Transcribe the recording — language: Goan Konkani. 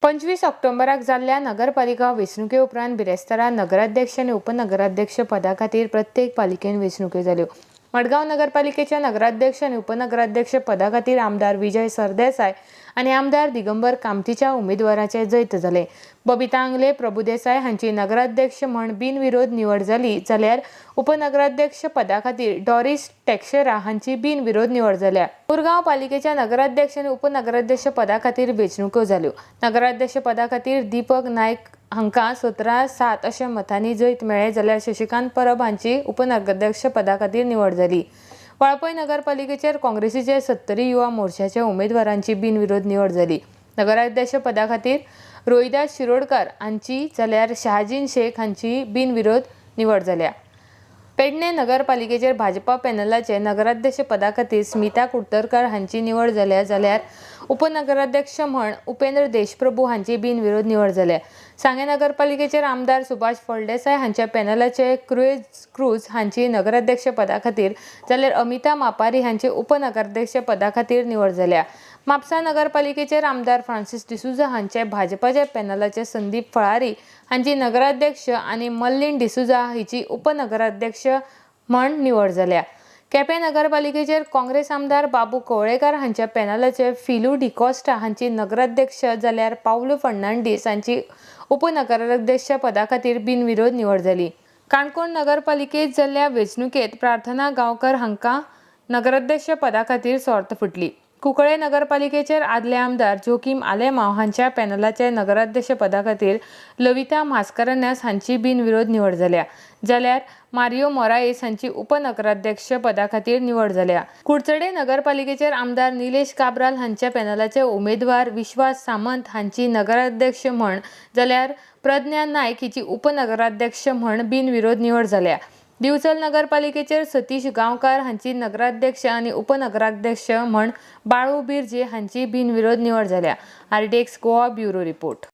25 ऑक्टोबराक जाल्ल्या नगरपालिका वेंचणुके उपरांत बिरेस्तारा नगराध्यक्ष आनी उपनगराध्यक्ष पदा खातीर प्रत्येक पालिकेन वेंचणुक्यो जाल्यो. मडगांव नगरपालिकेच्या नगराध्यक्ष आनी उपनगराध्यक्ष पदा खातीर आमदार विजय सरदेसाय आनी आमदार दिगंबर कामतीच्या उमेदवाराचें जैत जालें. बबिता आंगले, प्रभू देसाय हांची नगराध्यक्ष म्हण बिनविरोध निवड जाली, जाल्यार उपनगराध्यक्ष पदा खातीर डॉरीस टेक्सेरा हांची बिनविरोध निवड जाल्या. मुरगांव पालिकेच्या नगराध्यक्ष आनी उपनगराध्यक्ष पदा खातीर वेंचणुक्यो जाल्यो. नगराध्यक्ष पदा खातीर दीपक नायक हांकां 17-7 अशा मतांनी जैत मेळ्ळें, जाल्यार शशिकांत परब हांची उपनगराध्यक्ष पदा खातीर निवड जाली. वाळपय नगरपालिकेचेर काँग्रेसीचे सत्तरी युवा मोर्चाच्या उमेदवारांची बिनविरोध निवड जाली. नगराध्यक्ष पदा खातीर रोहिदास शिरोडकर हांची, जाल्यार शहाजीन शेख हांची बिनविरोध निवड जाल्या. पेडणे नगरपालिकेचेर भाजपा पॅनलाचे नगराध्यक्ष पदा खातीर स्मिता कुडतरकर हांची निवड जाल्या, जाल्यार उपनगराध्यक्ष म्हण उपेंद्र देशप्रभू हांची बिनविरोध निवड जाल्या. सांगें नगरपालिकेचेर आमदार सुभाष फळदेसाय हांच्या पॅनलाचे क्रुएज क्रूज हांची नगराध्यक्ष पदा खातीर, जाल्यार अमिता मापारी हांची उपनगराध्यक्ष पदा खातीर निवड जाल्या. म्हापसा नगरपालिकेचेर आमदार फ्रांसीस डिसुजा हांचे भाजपाच्या पॅनलाचे संदीप फळारी हांची नगराध्यक्ष आनी मल्लीन डिसुजा हिची उपनगराध्यक्ष म्हण निवड जाल्या. केपें नगरपालिकेचेर काँग्रेस आमदार बाबू कवळेकार हांच्या पॅनलाचे फिलू डिकॉस्टा हांची नगराध्यक्ष, जाल्यार पावलो फर्नांडीस हांची उपनगराध्यक्ष पदा खातीर बिनविरोध निवड जाली. काणकोण नगरपालिकेत जाल्ल्या वेंचणुकेत प्रार्थना गांवकर हांकां नगराध्यक्ष पदा खातीर सोर्त फुटली. कुंकळे नगरपालिकेचेर आदले आमदार जोकीम आलेमाव हांच्या पॅनलाचे नगराध्यक्ष पदा खातीर लविता मास्करन्यास हांची बिनविरोध निवड जाल्या, जाल्यार मारियो मोरायस हांची उपनगराध्यक्ष पदा खातीर निवड जाल्या. कुडचडे नगरपालिकेचेर आमदार निलेश काब्राल हांच्या पॅनलाचे उमेदवार विश्वास सामंत हांची नगराध्यक्ष म्हण, जाल्यार प्रज्ञा नायक हिची उपनगराध्यक्ष म्हण बिनविरोध निवड जाल्या. दिवचल नगरपालिकेचेर सतीश गांवकार हांची नगराध्यक्ष आनी उपनगराध्यक्ष म्हण बाळू बिर्जे हांची बिनविरोध निवड जाल्या. RDX Goa, bureau report.